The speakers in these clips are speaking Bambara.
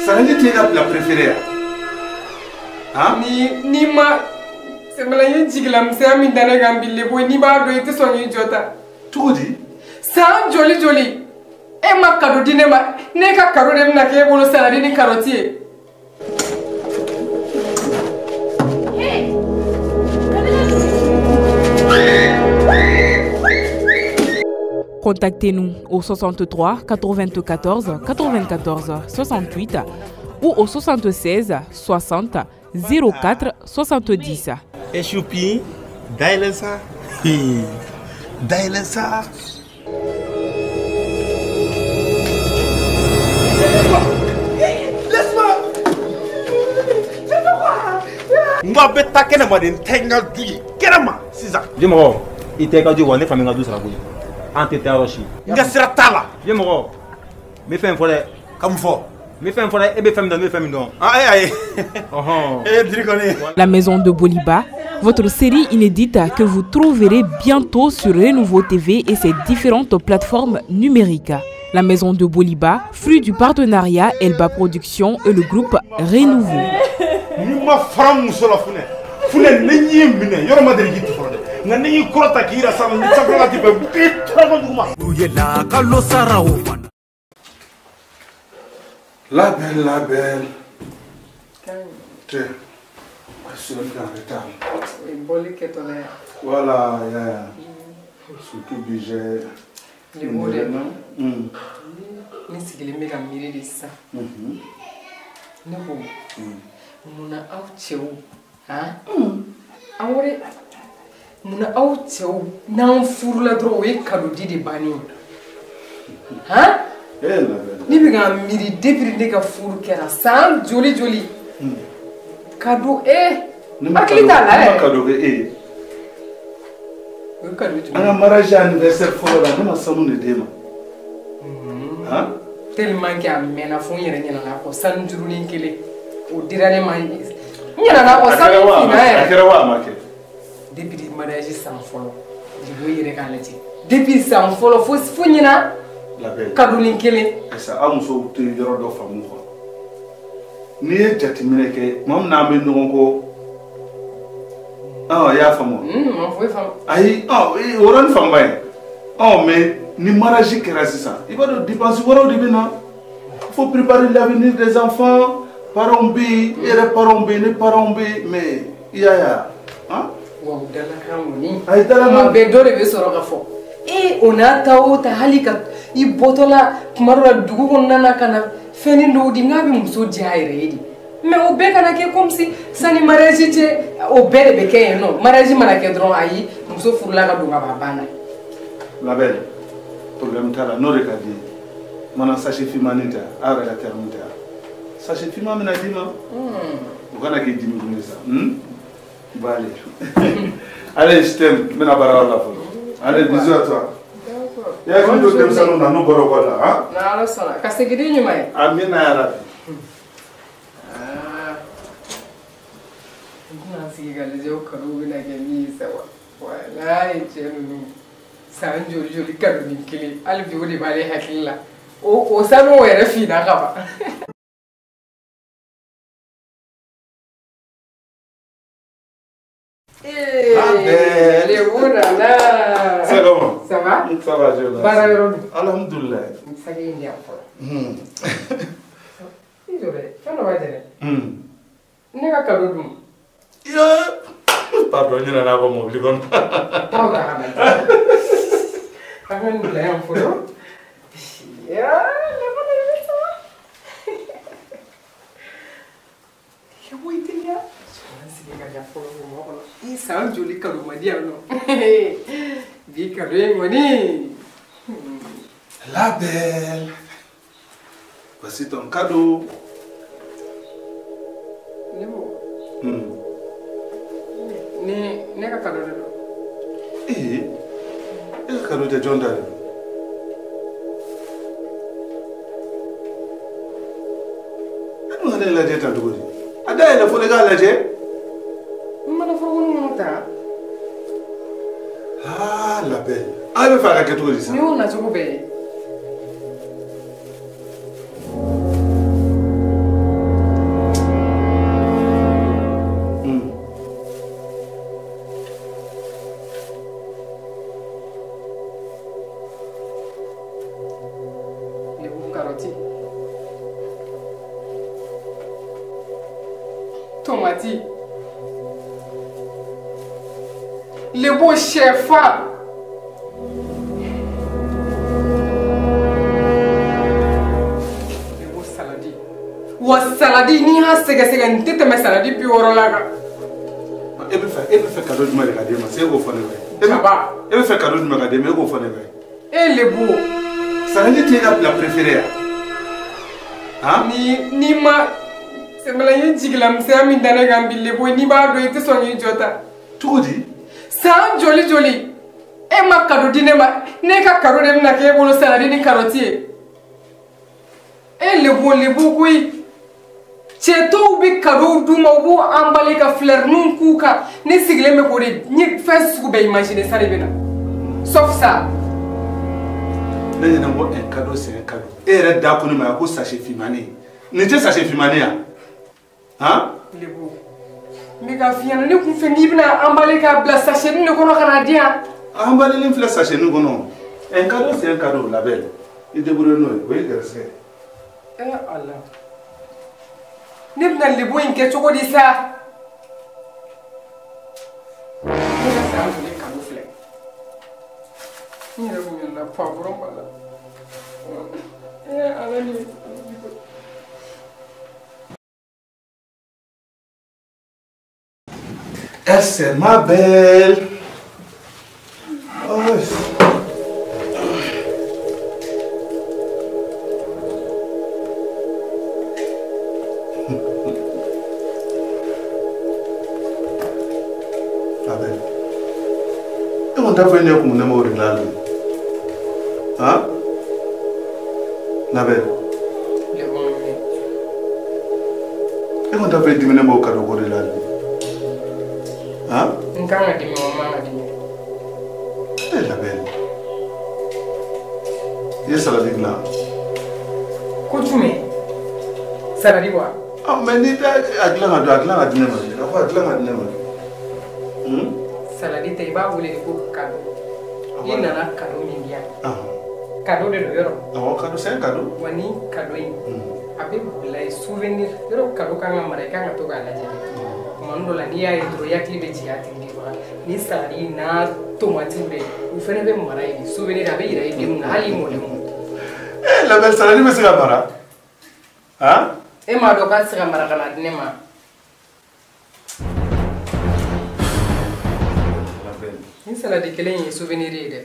Saladi t'e ka plat préféré ya? Han? Ni ma sɛbɛla i ye jigilamisɛnya min da ne kan bi Lebo, n'i b'a dɔn i tɛ sɔn k'i jɔ ta. Cogo di? San joli joli e ma cadeau di ne ma, ne ka cadeau de bɛna k'e bolo saladi ni karɔti ye. Contactez-nous au 63 94 94 68 ou au 76 60 04 70. Et choupi, dayɛlɛ sa. Dayɛlɛ sa. Laisse-moi. N ko a bɛ taa kɛnɛma de, n tɛ n ka du ye kɛnɛma sisan. Jemɔgɔ, i tɛ i ka du wa ne fa bɛ n ka du sara koyi. An tɛ taa yɔrɔ si. N ka sira t'a la. Jemɔgɔ, n bɛ fɛn fɔ dɛ. Ka mun fɔ? N bɛ fɛn fɔ dɛ, e bɛ fɛn min dɔn, ne bɛ fɛn min dɔn. Ah, ayi. Ɔhɔn. E diri kɔni. La Maison de Boliba, votre série inédite que vous trouverez bientôt sur Renouveau TV et ses différentes plateformes numériques. La Maison de Boliba, fruit du partenariat Elba Productions et le groupe Renouveau. Ni ma fara muso la funɛ funɛ ne y'i minɛ yɔrɔ ma deli k'i tu fɔlɔ dɛ nka ne y'i kɔrɔta k'i yira sa ni sanfɛla ti bɛn i tɔrɔ duguma. La belle, la belle. Tiens, je suis un peu en retard. Bɔli kɛtɔla yan. Voilà, yeah. Surtout bi j'ai Lebo dɛ. Mm. Ne sigilen bɛ ka miiri de sisan. Ne ko munna aw cɛw han? Awɔ dɛ. Munna aw cɛw n'an furula dɔrɔn o ye cadeau di de bannen ye? Han? Eh, la belle. Ne bɛ ka miiri depuis ne ka furu kɛra san joli joli. Cadeau eh. Ne ma Hakili t'a la ne ma yɛrɛ. cadeau kɛ e ye. O ye cadeau An jumɛn ka ye? mariage anniversaire fɔlɔ la, ne ma sanu de d'e ma. Han? Tellement que a mɛnna fo n yɛrɛ ɲinɛna a kɔ, sanu jurunin kelen o dira ne ma, n ɲinɛna a kɔ, A sanu kɛra wa a finna ma kɛ? A yɛrɛ. kɛra wa a ma kɛ? Depuis mariage san fɔlɔ, Lebo i yɛrɛ k'a lajɛ, depuis san fɔlɔ fo ɲina La belle. cadeau nin kelen. Ayisa, aw musow tɛ yɔrɔ dɔ faamu quoi. N'i ye jateminɛ kɛ, tuma min na an bɛ ɲɔgɔn kɔ, i y'a faamu wa? Ma foyi faamu. Ayi, o yɔrɔnin faamu ye. Mais ni mariage kɛra sisan, i b'a dɔn dépense wɛrɛw de bɛ na. Il faut préparer l'avenir des enfants. Parents bɛ yen, e yɛrɛ parents bɛ yen, ne parents bɛ yen, mais i y'a ye wa? Han? Wa o dalakan kɔni. Ayi, dalakan. Tuma bɛɛ dɔ de bɛ sɔrɔ ka fɔ. Ee, o n'a ta o ta, hali ka i bɔtɔla tuma dɔ la dugu kɔnɔna na ka na fɛnnin dɔw di, n k'a bɛ muso diya a yɛrɛ ye de. Mais o bɛɛ kana kɛ comme si sani mariage cɛ, o bɛɛ de bɛ kɛ yen nɔ. Mariage mana kɛ dɔrɔn, ayi, muso furula ka don ka ban, a banna. La belle, problème t'a la, n'o de ka di ye. Mana sachet finmanin tɛ, aw yɛrɛ ka terme tɛ. Sachet finman bɛna d'i ma. O kana k'i dimi kun ye sa. Bon, allez. Allez, je t'aime. N bɛna baarayɔrɔ la fɔlɔ. Allez, bisous à toi. D'accord. I hakili to denmisɛnninw na n'u bɔra ekɔli la, han? N'Ala sɔnna, ka segin ni ɲuman ye. Amina yarabi. Ah. N tɛna n sigi ka lajɛ o cadeau bɛna kɛ min ye sa wa. Walayi cɛ ninnu san joli joli cadeau nin kelen, hali bi o de b'ale hakili la. O sanu o yɛrɛ finna ka ban. La belle. Lebo nana. C'est comment? Ça va? Ça va, je vais. Baara yɔrɔ dun? Alhamdoulilah. N saki in di yan fɔlɔ. I jɔ dɛ, fɛn dɔ b'a jɛ dɛ. Ne ka cadeau dun? Yeah. Pardon, n ɲinɛna a kɔ mobili kɔnɔ. Taa o ta ka na. An ka nin bila yan fɔlɔ. Ya, Lebo nana sa. Lebo i teliya. An sigi ka ɲa fɔlɔ o mɔgɔ kɔnɔ. I san joli cadeau ma di yan nɔ. Bi cadeau in kɔni. La belle. Voici ton cadeau. Lebo. Ni ne ka cadeau de don. Ee, e ka cadeau tɛ jɔn ta de don? E dun ka ne lajɛ tan cogo di? A dayɛlɛ fo ne k'a lajɛ. N mana foroko kɔnɔ ta. Ah, la belle. A bɛ fɛ a ka kɛ cogo di sisan? Ni y'o nacogo bɛɛ ye. Tomati. Lebo sɛfan. Lebo saladi. Wa saladi n'i y'a sɛgɛsɛgɛ nin tɛ tɛmɛ saladi 60 la kan. E bɛ fɛ cadeau jumɛn de ka d'e ma? Se e k'o fɔ ne ye. Jaba. E bɛ fɛ cadeau jumɛn ka d'e ma? E k'o fɔ ne ye. E Lebo. Saladi t'e ka plat préféré ya? Han? Ni ma sɛmɛla ye jigilamisɛnya min da ne kan bi Lebo, n'i b'a dɔn i tɛ sɔn k'i jɔ ta. Cogo di? San joli joli e ma cadeau di ne ma, ne ka cadeau de bɛna k'e bolo saladi ni carotte ye. E Lebo Lebo koyi. Cɛ tɔw bɛ cadeau d'u ma, u b'u emballer ka fleur-ninw k'u kan. Ne sigilen bɛ k'o de n ye fɛn sugu bɛɛ imaginer sa de bɛ na. Sauf ça. Ne ɲinɛ ko un cadeau c'est un cadeau. E yɛrɛ da ko ne ma ko sachet finmanin. Nin tɛ sachet finmanin ya? Han? Lebo. N bɛ k'a f'i ɲɛna ne kun fɛ n'i bɛna emballer k'a bila sachet nin de kɔnɔ ka n'a di yan. Emballer nin filɛ sachet nin kɔnɔ. Un cadeau c'est un cadeau la belle. I débrouille n'o ye, o ye gɛrɛsɛgɛ ye. Eh Ala. Ne bɛna lebo in kɛ cogo di sa? Ne ka san joli cadeau filɛ. N yɛrɛ kun ɲinɛna poivron b'a la. Eh Ala ni. Elle, c'est ma belle. Oh. Ma belle. Et on t'a fait une comme on a Hein? La belle. Et on t'a fait diminuer mon cadeau de la. Hein? N kan ka dimi wa n man ka dimi? Eh la belle. I ye saladi dilan? Ko jumɛn? Saladi wa? Ah mais n'i tɛ a dilan ka dun, a dilan ka di ne ma. A ko a dilan ka di ne ma. Saladi tɛ, i b'a wele de ko cadeau. I nana cadeau min di yan. Cadeau de don yɔrɔ? Awɔ, cadeau c'est un cadeau. Wa ni cadeau in, a bɛ bila ye souvenir. Yɔrɔ cadeau kan ka mara, i kan ka to k'a lajɛ de. Tuma dɔ la n'i y'a ye dɔrɔn i hakili bɛ jigin a tigi de kɔrɔ. Ni saladi n'a tomati bɛɛ, u fana bɛ mara yen souvenir, a bɛ yira i denw na hali i mɔdenw. Eh la belle, saladi bɛ se ka mara? Han? E m'a dɔn k'a tɛ se ka mara ka na di ne ma? La belle. Ni saladi kelen ye souvenir ye dɛ.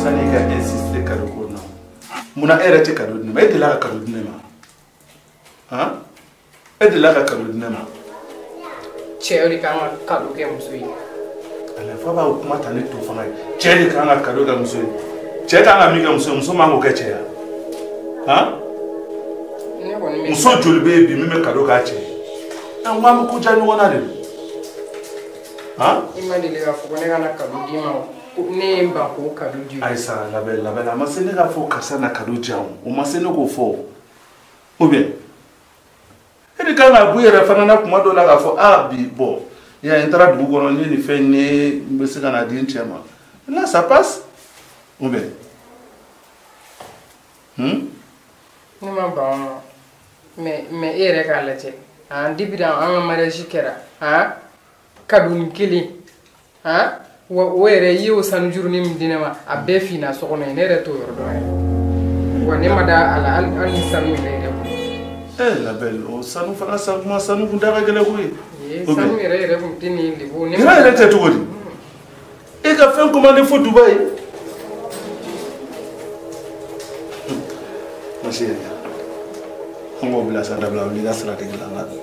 Sani i ka insister cadeau ko na, munna e yɛrɛ tɛ cadeau di ne ma? E delila ka cadeau di ne ma? Han? E delila ka cadeau di ne ma? Cɛ de kan ka cadeau kɛ muso ye. Ala fa b'a kuma ta ni to fanga ye. Cɛ de kan ka cadeau kɛ muso ye. Cɛ kan ka min kɛ muso ye, muso man k'o kɛ cɛ ye. Han? Ne kɔni bɛ. Muso joli bɛ yen bi min bɛ cadeau k'a cɛ ye? An ko an bɛ ko diya ɲɔgɔn na de don. Han? I ma deli k'a fɔ ko ne kana cadeau d'i ma o. Ne ye n ban k'o cadeau di. Ayi sa la belle, la belle, a ma se ne k'a fɔ karisa na cadeau di yan o. O ma se ne k'o fɔ o. Ou bien? E de kan ka bɔ i yɛrɛ fana na kuma dɔ la k'a fɔ ah bi bon ya n taara dugu kɔnɔ n ye nin fɛn in ye n bɛ se ka n'a di n cɛ ma. Là ça passe. Ou bien? Ne ma ban o ma. Mais e yɛrɛ k'a lajɛ. Han, depuis an ka mariage kɛra, han, cadeau ni kelen, han, wa o yɛrɛ i y'o sanu jurunin min di ne ma, a bɛɛ finna so kɔnɔ yen, ne yɛrɛ t'o yɔrɔ dɔn yɛrɛ. Wa ne ma da a la hali ni sanu yɛrɛ yɛrɛ kun. Eh la belle, o sanu fana san kuma sanu kun da ka gɛlɛn koyi. Ee sanu yɛrɛ yɛrɛ kun tɛ nin Lebo. Ne yɛrɛ tɛ cogo di? E ka fɛn commandé fo Dubaï. Ma chérie, an k'o bila sa dabila wuli i ka saladi dilan ka dun.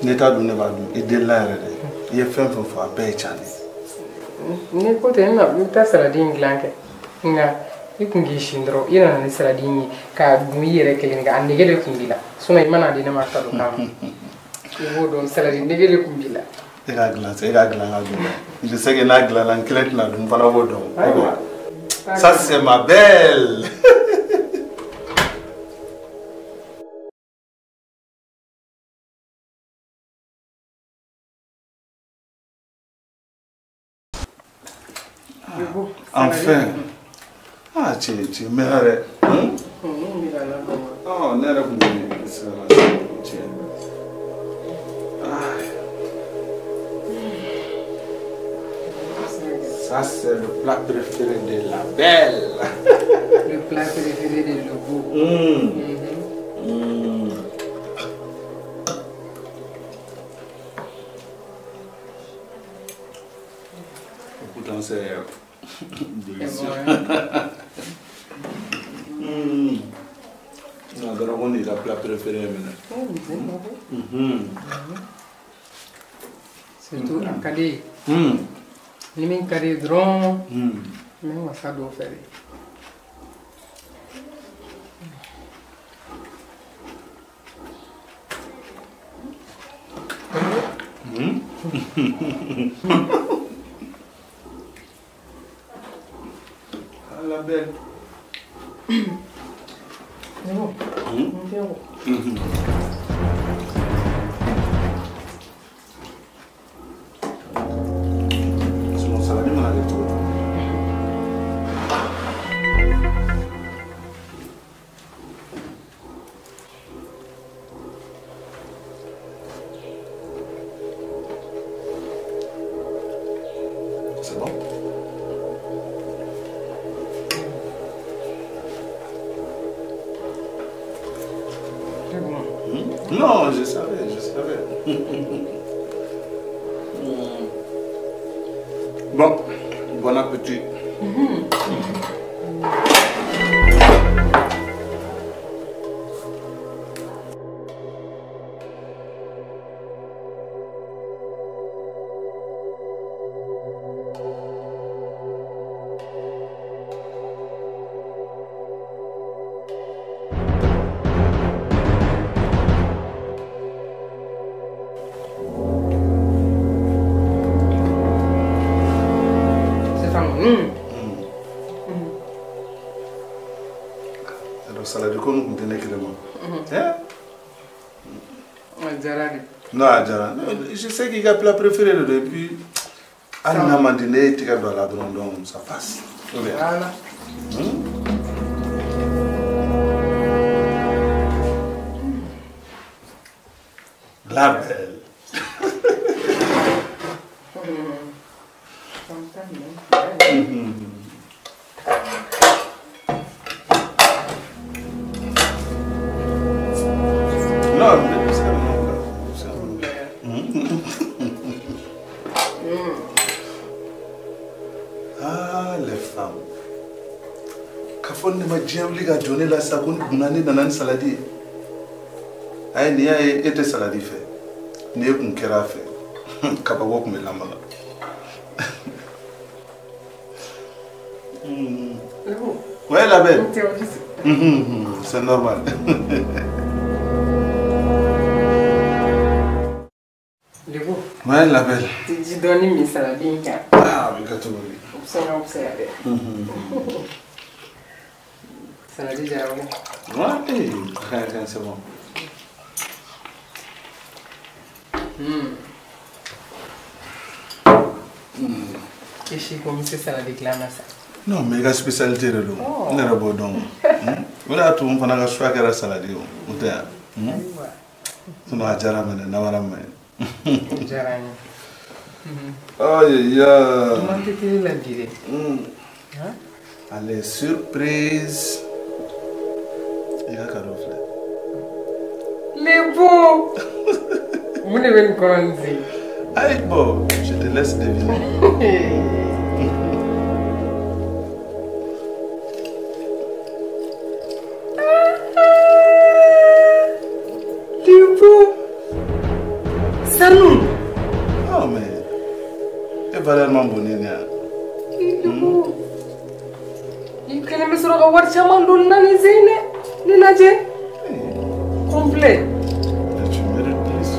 Ne t'a dun ne b'a dun, i delila yɛrɛ de. I ye fɛn fɛn fɔ a bɛɛ ye tiɲɛ de ye. Ne ko tɛ n na n bɛ taa saladi in dilan kɛ. Nka i kun k'i sin dɔrɔn i nana ni saladi in ye k'a dun i yɛrɛ kelen kan, a nege de kun b'i la. Sinon i mana di ne ma cadeau kama. I b'o dɔn saladi nege de kun b'i la. E k'a dilan sa, e k'a dilan ka dun. Je sais que n'a dilanna n kelen tɛna dun, n fana b'o dɔn. Ça c'est ma belle. Enfin. Ah, tu mets. Non, ne yɛrɛ kun bɛ sira la tiɲɛ. Ça, c'est le plat préféré de la belle. Le plat préféré de Lobo. Pourtant, c'est délicieux. Non, on est la plat préféré maintenant. Surtout en Kadi. Ni min kadi dɔrɔn n bɛ wasa dɔw fɛ de. Ah, la belle. C'est bon. C'est bon. C'est bon? C'est bon. Non, je savais, je savais. Bon, bon appétit. Alors, salade comme vous tenez clairement. Hein? Non, Adjara. Je sais qu'il y a plat préféré depuis. Anna Mandine, tu as la donc ça passe. Voilà. La belle. Non, mais c'est Ah, les femmes. Kafon ne ma diɲɛ wuli ka jɔ ne la sa ko ne nana ni saladi ye. Ayi n'i y'a ye e tɛ saladi fɛ, ni e kun kɛra a fɛ, kabako kun bɛ lamaga. Ouais, la belle. C'est normal. Ouais, la belle. Tu dis donner mes salades. Ah, mais quand tu veux. Salade jara. Ouais, c'est bon. Qu'est-ce que c'est salade clama ça? Non, mais la spécialité de l'eau. On est bon donc. Voilà tout on a choix que la salade. On t'a. Sinon a jara mene, na wara mene. Jara. Aïe aïe. Comment t'es la virée? Hein? Allez, surprise. Il a cadeau frère. Les beaux. Vous n'avez pas une. Aïe bon, je te laisse deviner. Sanou. Oh mais, e valeur man bon ne ya. I kelen bɛ sɔrɔ ka wari caman don na ni zen dɛ. Ne lajɛ. Complet. Tu mérites plus.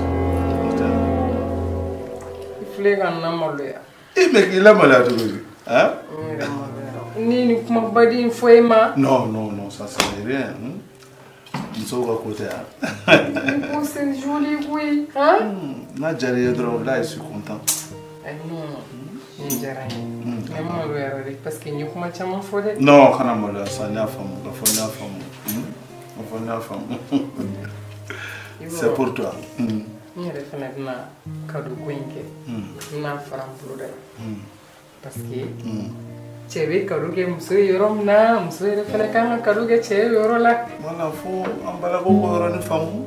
I filɛ ka n lamaloya. E mais k'i lamaloya cogo di? Hein? N yɛrɛ maloya. Ni nin kumabaden in fɔ e ma. Non non non, ça c'est rien. Musow ka ko tɛ yan. Ko c'est joli koyi. Hein? N'a diyara i ye dɔrɔn, là je suis content. Non, nin diyara n ye. Ne maloyara dɛ parce que n ye kuma caman fɔ dɛ. Non, kana maloya sa, n y'a faamu. Ka fɔ n y'a faamu. On va faamu. C'est pour toi. N yɛrɛ fana bɛna cadeau ko in kɛ. N bɛna fara n bolo da la. Parce que cɛ bɛ cadeau kɛ muso ye yɔrɔ min na, muso yɛrɛ fana kan ka cadeau kɛ cɛ ye yɔrɔ la. Voilà, fo an balakaw k'o yɔrɔnin faamu.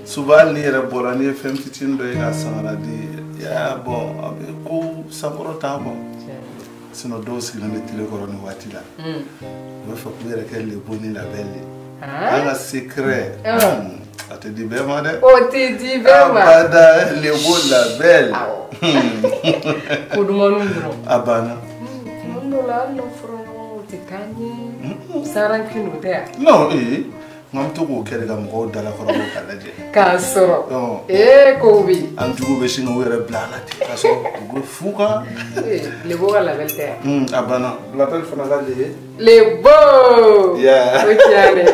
Souvent hali n'i yɛrɛ bɔra n'i ye fɛn fitinin dɔ ye k'a san ka na di, ya bon a bɛ ko sankɔrɔta quoi. Sinon dɔw sigilen bɛ tile kɔrɔ nin waati la. U bɛ fɛ k'u yɛrɛ kɛ le beau ni la belle ye. An ka secret. A tɛ di bɛɛ ma dɛ. O tɛ di bɛɛ ma. Abada le beau la belle. Awɔ. Ko dumanniw dɔrɔn. A banna. Tuma dɔw la hali n'aw fɔra ɲɔgɔn kɔ o tɛ taa ɲɛ. Sans rancune o tɛ yan. Non ee n k'an bɛ to k'o kɛ de ka mɔgɔw dalakɔrɔbɔ k'a lajɛ. K'a sɔrɔ. Ee kow bɛ yen. An juguw bɛ sin k'u yɛrɛ bila a la ten k'a sɔrɔ u bɛ fu kan. Ee le beau ka labɛn tɛ yan. A banna labɛn fana ka le. Le beau. Yeah. O tiɲɛ dɛ.